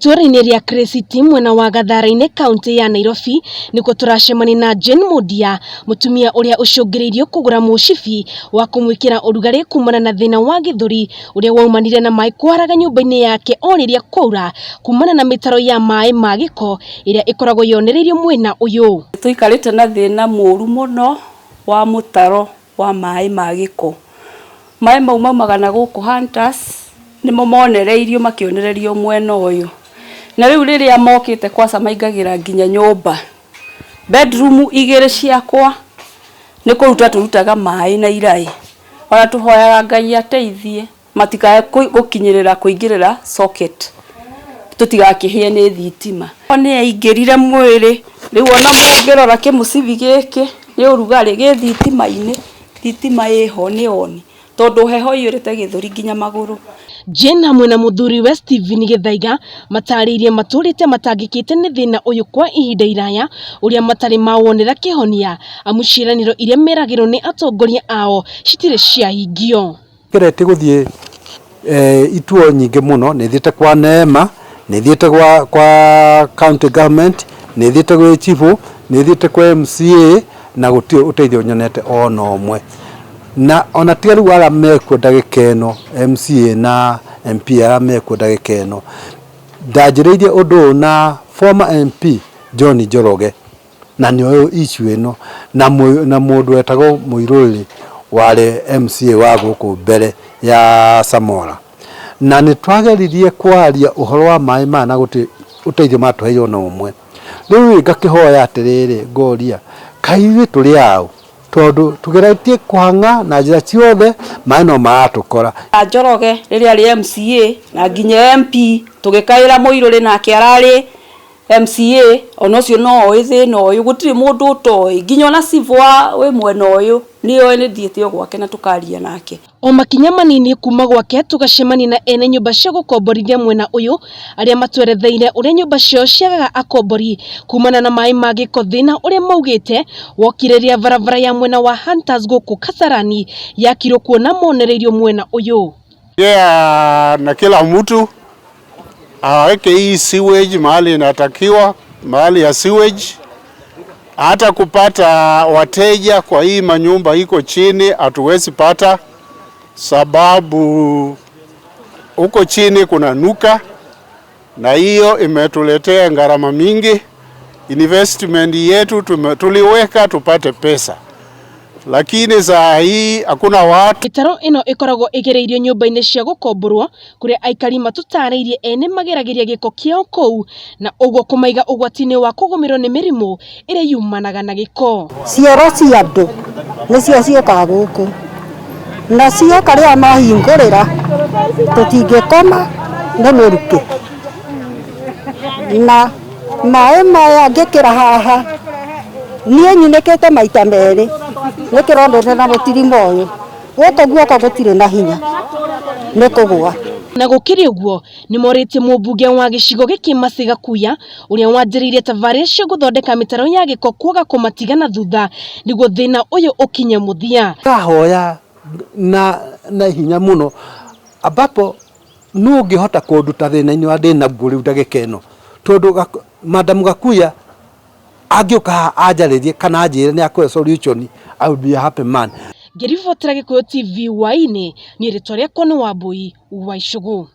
Itũũra-inĩ rĩa Crescity mwena wa Gathara-inĩ kaũntĩ ya Nairobi nĩkuo tũracemania na Jane Mundia, mũtumia ũrĩa ũcũngĩrĩirio kũgũra mũcibi wa kũmwĩkĩra ũrugarĩ kumana na thĩna wa gĩthũri ũrĩa waumanire na maĩ kwaraga nyũmba-inĩ yake o rĩrĩa kwaura kumana na mĩtaro ya maĩ ma gĩko ĩrĩa ĩkoragwo yonereirio mwena ũyũ. Tũikarĩte na thĩna mũru mũno wa mũtaro wa maĩ ma gĩko. Maĩ mau maumaga na gũkũ Hunters, nĩmo monereirio makĩonererio mwena ũyũ. Na rĩu rĩrĩa mokĩte kwaca maingagĩra nginya nyũmba. Bedroom igĩrĩ ciakwa nĩ kũruta tũrutaga maĩ na iraĩ. Ona tũhoyaga Ngai ateithie matikae gũkinyĩrĩra kũingĩrĩra socket tũtigakĩhĩe nĩ thitima. Nĩ yaingĩrire mwĩrĩ, rĩu ona mũngĩrora kĩmũcibi gĩkĩ nĩ ũrugarĩ gĩ thitima-inĩ, thitima ĩho nĩ on tondũ heho ĩiyũrĩte gĩthũri nginya magũrũ. Jane hamwe na mũthuriwe Stephen Gĩthaiga matarĩirie matũrĩte matangĩkĩte nĩ thĩna ũyũ kwa ihinda iraya ũrĩa matarĩ mawonera kĩhonia amu ciĩranĩro iria meragĩrwo nĩ atongoria ao citirĩ ciahingio. Ngeretie gũthiĩ ituo nyingĩ mũno, nĩ thiĩte kwa Neema, nĩ thiĩte gwa kwa county government, nĩ thiĩte gwĩ chibũ, nĩ thiĩte kwa MCA na gũtirĩ ũteithio nyonete ona ũmwe. Na ona tiga rĩu arĩa mekuo ndagĩka ĩno MCA na MP arĩa mekuo ndagĩka ĩno, ndanjĩrĩirie ũndũ ũyũ na former MP John Njoroge na nĩ oĩ issue ĩno na na mũndũ wetagwo Mũirũrĩ warĩ MCA wa gũkũ mbere ya Samora. Na nĩ twageririe kwaria ũhoro wa maĩ maya na gũtirĩ ũteithio matũheire ona ũmwe. Rĩu ĩ ngakĩhoya atĩrĩrĩ ngoria kaĩ ithuĩ tũrĩ aũ? Tondũ tũgeretie kũhang'a na njĩra ciothe maĩ no maratũkora. Njoroge rĩrĩa arĩ MCA na nginya MP tũgĩkaĩra Mũirũrĩ nake ararĩ MCA ona ũcio no oĩ thĩna ũyũ gũtirĩ mũndũ ũtoĩ nginya ona cibũ wa wĩ mwena ũyũ nĩ oĩ nĩ thiĩte o gwake na tũkaria nake. O makinya manini kuma gwake tũgacemania na ene nyũmba cia gũkomborithia mwena ũyũ arĩa matweretheire ũrĩa nyũmba ciao ciagaga akombori kumana na maĩ ma gĩko thĩna ũrĩa maugĩte wokire rĩrĩa barabara ya mwena wa Hunters gũkũ Kasarani yakirwo kuona monereirio mwena ũyũ. Yeah, na kila mtu aweke hii sewage mahali inatakiwa, mahali ya sewage. Hata kupata wateja kwa hii manyumba iko chini, hatuwezi pata sababu huko chini kuna nuka, na hiyo imetuletea gharama mingi. Investment yetu tume, tuliweka tupate pesa, lakini saa hii hakuna watu. Mĩtaro ĩno ĩkoragwo ĩgereirio nyũmba-inĩ cia gũkomborwo kũrĩa aikari matũtarĩirie ene mageragĩria gĩko kĩao kũu na ũguo kũmaiga ũgwati-inĩ wa kũgũmĩrwo nĩ mĩrimũ ĩrĩa yumanaga na gĩko. Cioro cia andũ nĩcio ciũkaga gũkũ na cioka rĩrĩa mahingũrĩra tũtingĩkoma nĩ mũrukĩ na maĩ maya ngĩkĩra haha niĩ nyunĩkĩte maita merĩ nĩ kĩronda na mũtirima ũyũ gũkũ guoko gũtirĩ na hinya nĩ kũgũa. Na gũkĩrĩ ũguo nĩ morĩtie mũmbunge wa gĩcigo gĩkĩ Mercy Gakuya ũrĩa wanjĩrĩirie tabarĩra cia gũthondeka mĩtaro ya gĩko kwaga kũmatiga na thutha nĩguo thĩna ũyũ ũkinye mũthia. Ndahoya na na hinya mũno ambapo nũ ũngĩhota kũnduta thĩna-inĩ wa ndĩ naguo rĩu ndagĩka ĩno tondũ Madam Gakuya angĩũka haha anjarĩrie kana anjĩre nĩ akũhe solution, I will be a happy man. Ngĩribotera Gĩkũyũ TV hwaĩ-inĩ, niĩ rĩtwa rĩakwa nĩ Wambui wa Icũgũ.